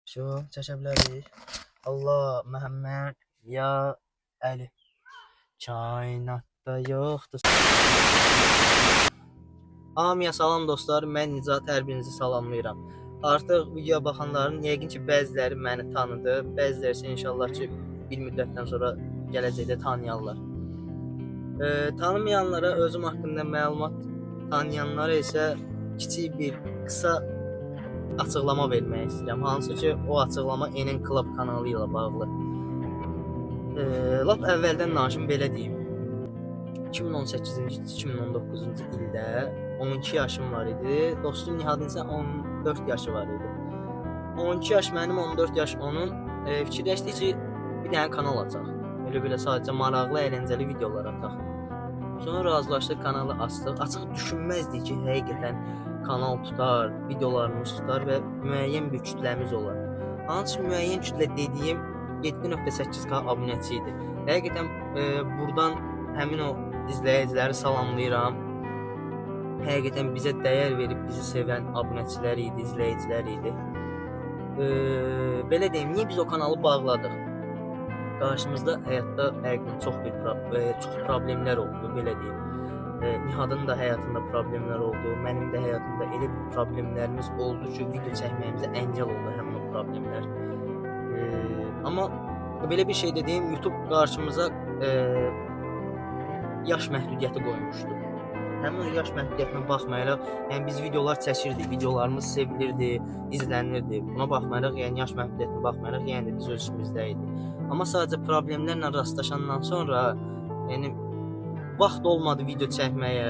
Şu, çəkə bilərik. Allah, Məhəmməd, ya Əli. Kainatda yoxdur. Hamıya salam dostlar, mən Nicat, hər birinizi salamlayıram. Artıq videoya baxanların yəqin ki, bəziləri məni tanıdı, bəziləri isə inşallah ki, bir müddətdən sonra gələcəkdə tanıyarlar. Tanımayanlara özüm haqqında məlumat, tanıyanlara isə kiçik bir qısa açıqlama vermək istəyirəm. Hansı ki, o açıqlama NN Club kanalı ilə bağlı. Lap əvvəldən danışım, belə deyim. 2018-ci, 2019-cu ildə 12 yaşım var idi. Dostum Nihadın isə 14 yaşı var idi. 12 yaş mənim, 14 yaş onun. Fikirləşdik ki, bir dənə kanal açaq. Elə-belə sadəcə maraqlı, əyləncəli videolar ataq. Sonra razılaşdıq, kanalı açdıq. Açıq düşünməzdik ki, həqiqətən kanal tutar, videolarımız tutar və müəyyən bir kütləmiz olar. Hansı ki, müəyyən kütlə dediyim 7.8K abunəçi idi. Həqiqətən buradan həmin o izləyiciləri salamlayıram. Həqiqətən bizə dəyər verib bizi sevən abunəçilər idi, izləyicilər idi. Belə deyim, niyə biz o kanalı bağladıq? Qarşımızda həyatda həqiqətən çox problemlər oldu, belə deyim. Nihadın da həyatında problemlər oldu, mənim də həyatımda elə bir problemlərimiz oldu ki, video çəkməyimizə əngəl oldu həmin o problemlər. Amma belə bir şey də deyim, YouTube qarşımıza yaş məhdudiyyəti qoymuşdu. Həmin o yaş məhdudiyyətinə baxmayaraq, yəni biz videolar çəkirdik, videolarımız sevilirdi, izlənirdi. Buna baxmayaraq, yəni yaş məhdudiyyətinə baxmayaraq, yəni də biz öz işimizdə idik. Amma sadəcə problemlərlə rastlaşandan sonra, yəni vaxt olmadı video çəkməyə,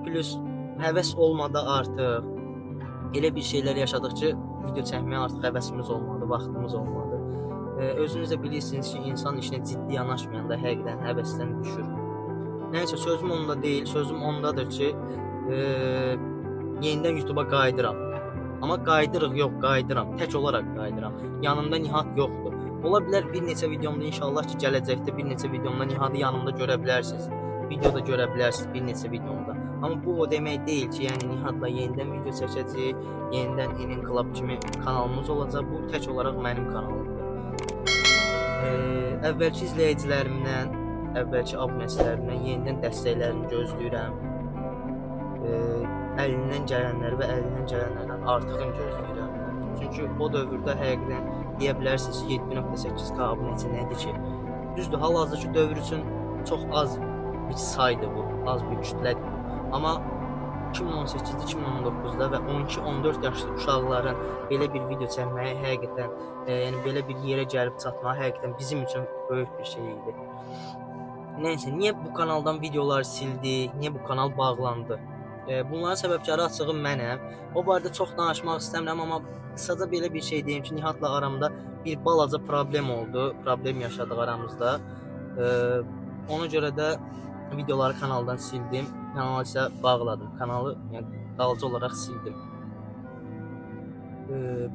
plus həvəs olmadı artıq. Elə bir şeylər yaşadıq ki, video çəkməyə artıq həvəsimiz olmadı, vaxtımız olmadı. Özünüz də bilirsiniz ki, insan işinə ciddi yanaşmayanda həqiqətən həvəsdən düşür. Nəysə, sözüm onda deyil, sözüm ondadır ki, yenidən YouTube'a qayıdıram. Amma qayıdırıq, yox, qayıdıram, tək olaraq qayıdıram. Yanımda Nihat yoxdur. Ola bilər bir neçə videomda, inşallah ki, gələcəkdə bir neçə videomda Nihatı yanımda görə bilərsiniz. Videoda görə bilərsiniz bir neçə videomda. Amma bu o demək deyil ki, yəni Nihatla yenidən video çəkəcəyik, yenidən NN Club kimi kanalımız olacaq. Bu tək olaraq mənim kanalımdır. Əvvəlki izləyicilərimdən, əvvəlki abunəçilərimdən yenidən dəstəklərini gözləyirəm. Əlindən gələnləri və əlindən gələnlərdən artığını gözləyirəm. Çünki o dövrdə həqiqətən deyə bilərsiniz ki, 7.8K abunəçi nədir ki? Düzdür, hal-hazırki dövr üçün çox az bir saydır bu, az bir kütlədir bu. Amma 2018-də, 2019-da və 12-14 yaşlı uşaqların belə bir video çəkməyi həqiqətən, yəni belə bir yerə gəlib çatmağı həqiqətən bizim üçün böyük bir şey idi. Nəysə, niyə bu kanaldan videolar sildik, niyə bu kanal bağlandı? Bunların səbəbkarı açığı mənəm. O barədə çox danışmaq istəmirəm, amma qısaca belə bir şey deyim ki, Nihatla aramda bir balaca problem oldu, problem yaşadıq aramızda. Ona görə də videoları kanaldan sildim, kanalı isə bağladım, kanalı yəni, qalıcı olaraq sildim.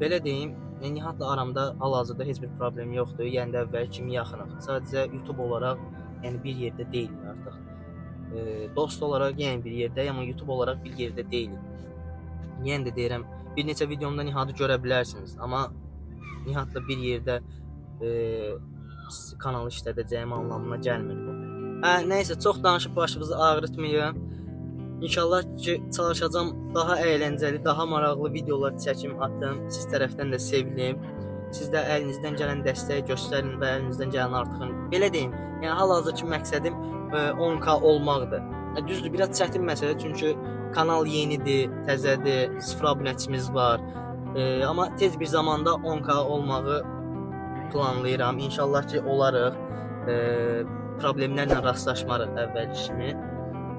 Belə deyim, Nihatla aramda hal-hazırda heç bir problem yoxdur, yəni də əvvəl kimi yaxınıq. Sadəcə YouTube olaraq yəni bir yerdə deyilik artıq. Dost olaraq yəni bir yerdəyik, amma YouTube olaraq bir yerdə deyilik. Yenə də deyirəm, bir neçə videomda Nihatı görə bilərsiniz, amma Nihatla bir yerdə kanalı işlədəcəyim anlamına gəlmir bu. Nəysə, çox danışıb başınızı ağrıtmayım. İnşallah ki, çalışacağam daha əyləncəli, daha maraqlı videolar çəkim, atım. Siz tərəfdən də sevilim. Siz də əlinizdən gələn dəstəyi göstərin və əlinizdən gələn artığını. Belə deyim, yəni hal-hazırki məqsədim 10K olmaqdır. Düzdür, biraz çətin məsələ, çünki kanal yenidir, təzədir, 0 abunəçimiz var. Amma tez bir zamanda 10K olmağı planlayıram. İnşallah ki, olarıq. Problemlərlə rastlaşmarıq əvvəlki kimi.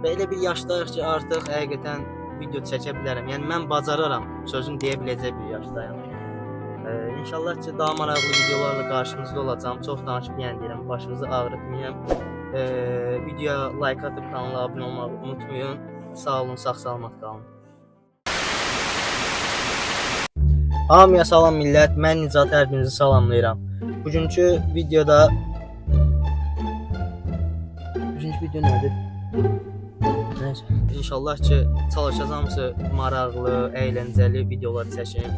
Və elə bir yaşdayıq ki, artıq həqiqətən video çəkə bilərəm. Yəni, mən bacararam, sözüm deyə biləcək bir yaşdayım. İnşallah ki, daha maraqlı videolarla qarşınızda olacağam. Çox danışıb, yəni deyirəm, başınızı ağrıtmayım. Videoya like atıb kanala abunə olmağı unutmayın. Sağ olun, sağ salamat qalın. Hamıya salam millət, mən Nicat, hər birinizi salamlayıram. Bugünkü videoda... Bugünkü video nədir? Nəysə, İnşallah ki, çalışacağam ki, maraqlı, əyləncəli videolar çəkim.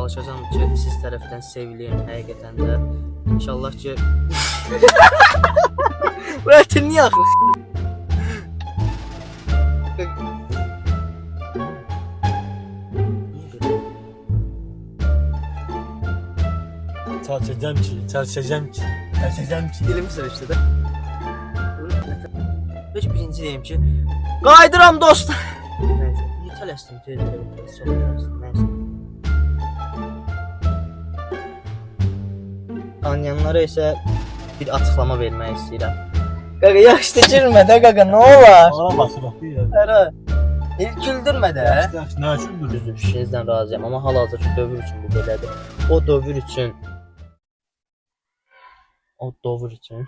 Çalışacağam ki, siz tərəfdən sevilim həqiqətən də. İnşallah ki Bu ətin niyə axır? Çalışacağım ki, çalışacağım ki, çalışacağım ki. Dilim sürüşdü də. Heç birinci deyim ki, qayıdıram dostlar. Nəysə, niyə tələsdim tez tez çox tələsdim. Nəysə. Tanıyanlara isə bir açıqlama vermək istəyirəm. Qaqa, yaxşı girmə də qaqa, nə olar? Ona basır bak bir ya. Hərə. El güldürmə də. Yaxşı, nə üçündür? Düzdür, fikrinizdən razıyam, amma hal-hazırki dövr üçün bu belədir. O dövr üçün o dövr üçün